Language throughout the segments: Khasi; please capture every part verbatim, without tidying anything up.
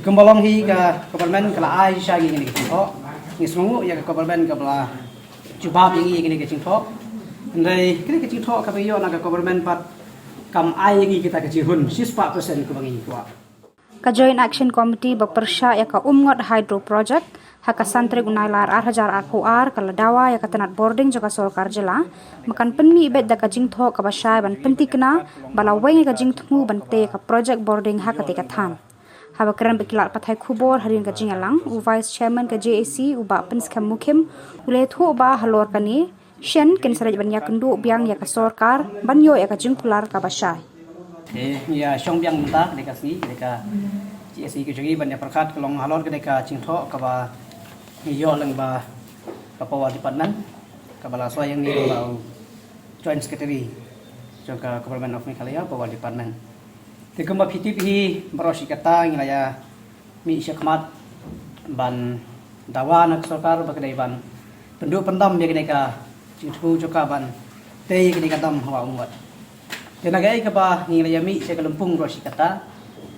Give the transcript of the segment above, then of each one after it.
Kumba long hi ka government ka la ai shisha ïa kine ki jingthoh. Ngi sngewnguh ïa ka government kaba la jubab ïa ngi ïa kine ki jingthoh. Hynrei kine ki jingthoh kaba ïoh na ka government pat kam ai ïa ngi kita ki jinghun shispah percent kaba ngi kwah. Ka Joint Action Committee ba pyrshah ïa ka Umngot Hydro Project ha ka san tarik u Nailar ar hajar arphew ar ka la dawa ïa ka tnat bording jong ka sorkar jylla ba kan pynmih beit da ka jingthoh kaba shai ban pynthikna ba la weng ïa ka jingthmu ban tei ïa ka project bording ha katei ka thaiñ. Haba kren bad ki lad pathai khubor hadien ka jingïalang, u Vice Chairman ka J A C, u Bah Pynskhem Mukhim, u la ïathuh ba halor kane shen kin sa leit ban ïakynduh biang ïa ka sorkar ban ïoh ïa ka jingkular kaba shai. Te ngi ïa shong biang mynta kane ka sngi, kane ka J A C ka jong ngi ban ïa pyrkhat ka long halor kane ka jingthoh kaba ngi ïoh lyngba ka Power Department, kaba la soi ïa ngi lyngba u Joint Secretary jong ka Government of Meghalaya Power Department. Te kumba phi tip hi, baroh shi katta ngi la ïa mih shakhmat ban dawa na ka sorkar ba ka dei ban pynduh pyndam ïa kane ka jingthmu jong ka ban tei ïa kane ka dam ha Wah Umngot. Te na kaei kaba ngi la ïa mih sha ka lympung baroh shi katta,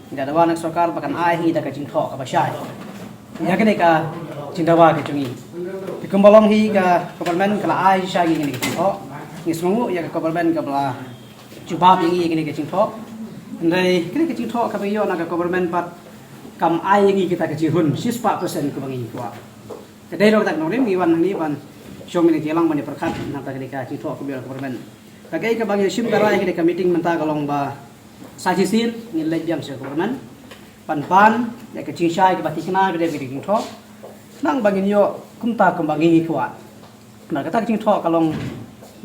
ngi la dawa na ka sorkar ba kan ai hi da ka jingthoh kaba shai ïa kane ka jingdawa ka jong ngi. Te kumba long hi ka government ka la ai shisha ïa kine ki jingthoh. Ngi sngewnguh ïa ka government kaba la jubab ïa ngi ïa kine ki jingthoh. Hynrei kine ki jingthoh kaba ïoh na ka government pat kam ai ïa ngi kita ki jinghun shispah percent kaba ngi kwah. Ka dei ruh kata ka nongrim ngi wan hangne ban shong mynta ïalang ban ïa pyrkhat na kata ka dei ka jingthoh kaba ïoh na ka government. Kata kaei kaba ngi shim ka rai ha kane ka meeting mynta ka long ba sa shisien ngin leit biang sha ka government ban pan ïa ka jingshai kaba thikna ba dei ka jingthoh. Khnang ba ngin ïoh kumta kumba ngi ngi kwah. Na kata ka jingthoh ka long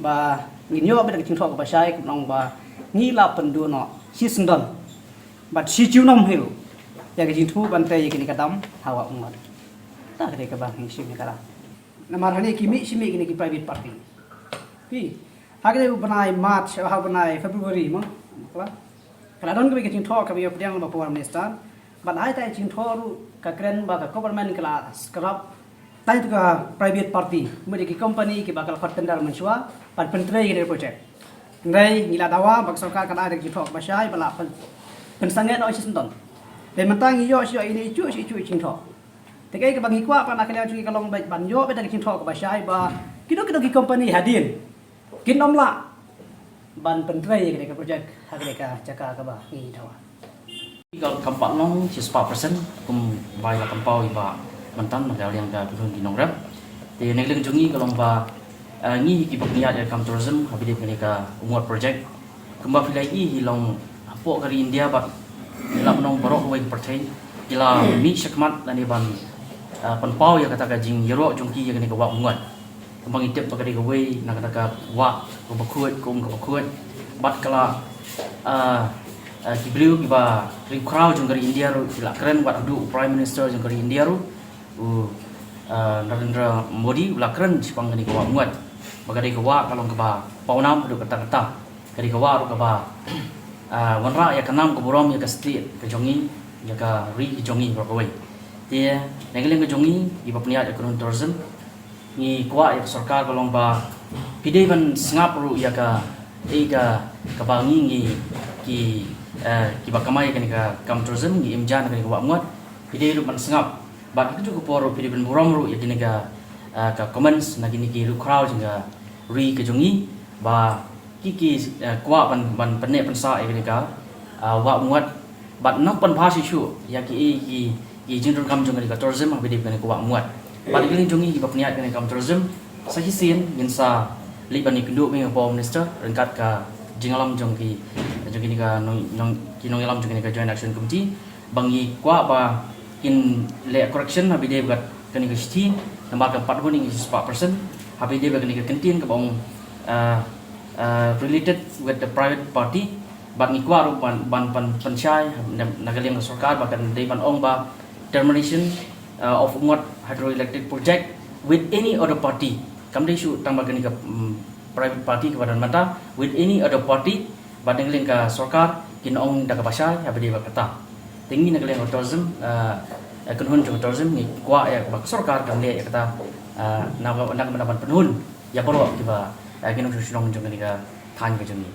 ba ngin ïoh beit ka jingthoh kaba shai, ka long ba ngi la pynduh noh shi syndon bad shi junom hi ruh ïa ka jingthmu ban tei ïa kane ka dam ha Wah Umngot. Ta ka dei kaba ngi shim ïa ka la. Namar hangne ki mih shi mih kine ki private party. Phi, ha kane u bnai March, ha u bnai February mo, ka la, ka la don kawei ka jingthoh kaba ïoh pdiang lyngba Power Minister. Bad ha ita i jingthoh ruh ka kren ba ka government ka la scrap tai tu ka private party, mut ïa ki company kiba ka la khot tender mynshuwa ban pyntrei ïa kane ka project. Hynrei ngi la dawa ba ka sorkar ka la ai da ka jingthoh kaba shai ba la pyn, pynsangeh noh shi syndon. Te mynta ngi ïoh shi ïoh ine i juh shi i juh i jingthoh. Te kaei kaba ngi kwah pat na ka liang jong ngi ka long beit ban ïoh beit da ka jingthoh kaba shai ba kino kino ki company hadien kin ym lah ban pyntrei ïa kane ka project ha kane ka jaka kaba ngi dawa. Ka kam pat long shispah percent kumba i la pynpaw i Bah Mantan na ka liang ka kynhun ki nongrep. Te na ka liang jong ngi ka long ba, eh, ngi kiba pynïaid ïa ka kam tourism ha ba dei kane ka Umngot project. Kumba phi la ïohi hi long hapoh ka ri India bad ngi la pynlong baroh kawei ka pyrthei ki la mih shakhmat lane ban, ah, pynpaw ïa kata ka jingïaroh jong ki ïa kane ka Wah Umngot. Kumba ngi tip ba ka dei kawei na kata ka wah kaba khuid, ka um kaba khuid. Bad ka la, ah, ah, ki briew kiba riewkhraw jong ka ri India ruh ki la kren, wat haduh u Prime Minister jong ka ri India ruh u, ah, Narendra Modi u la kren shaphang kane ka Wah Umngot ba ka dei ka wah ka long kaba pawnam haduh katta katta. Ka dei ka wah ruh kaba, ah, wanrah ïa ka nam ka burom ïa ka state ka jong ngi, ïa ka ri ka jong ngi baroh kawei. Te na ka liang ka jong ngi kiba pynïaid ïa ka kynhun tourism, ngi kwah ïa ka sorkar ka long ba phi dei ban sngap ruh ïa ka, eh, ka, kaba ngi ngi ki, eh, kiba kamai ïa kane ka kam tourism ngi im ja na kane ka Wah Umngot. Phi dei ruh ban sngap bad ha kajuh ka por ruh phi dei ban burom ruh ïa kane ka, ah, ka comments na kine ki riewkhraw jong ka ri ka jong ngi ba ki ki, ah, kwah ban, ban pynneh pynsah ïa kane ka, ah, Wah Umngot bad nang pynbha shuh shuh ïa ki, ki, ki jingdonkam jong kane ka tourism ha ba dei kane ka Wah Umngot. Bad na ka liang jong ngi kiba pynïaid kane ka kam tourism sa shisien ngin sa leit ban ïakynduh bad ka Power Minister ryngkat ka jingïalam jong ki, jong kine ka nong, nong, ki nongïalam jong kane ka Joint Action Committee. Ba ngi kwah ba kin leh correction ha ba ïadei bad kane ka shithi, namar ka pat hun ngi shispah percent ha ba ïadei bad kane ka kyntien kaba ong, ah, ah, related with the private party. Bad ngi kwah ruh ban, ban, ban pynshai na, na ka liang ka sorkar ba kan dei ban ong ba termination, ah, of Umngot Hydroelectric Project with any other party. Kam dei shuh tang ba kane ka, mm, private party kaba don mynta, with any other party. Bad na ka liang ka sorkar kin ong da kaba shai ha ba ïadei bad kata. Te ngi na ka liang ka tourism, ah, eh, kynhun jong ka tourism ngi kwah ïa ba ka sorkar kan leh ïa kata, ah, na ka, na ka bynta ban pynhun ïa baroh kiba, eh, ki nongshong shnong jong kane ka thaiñ ka jong ngi.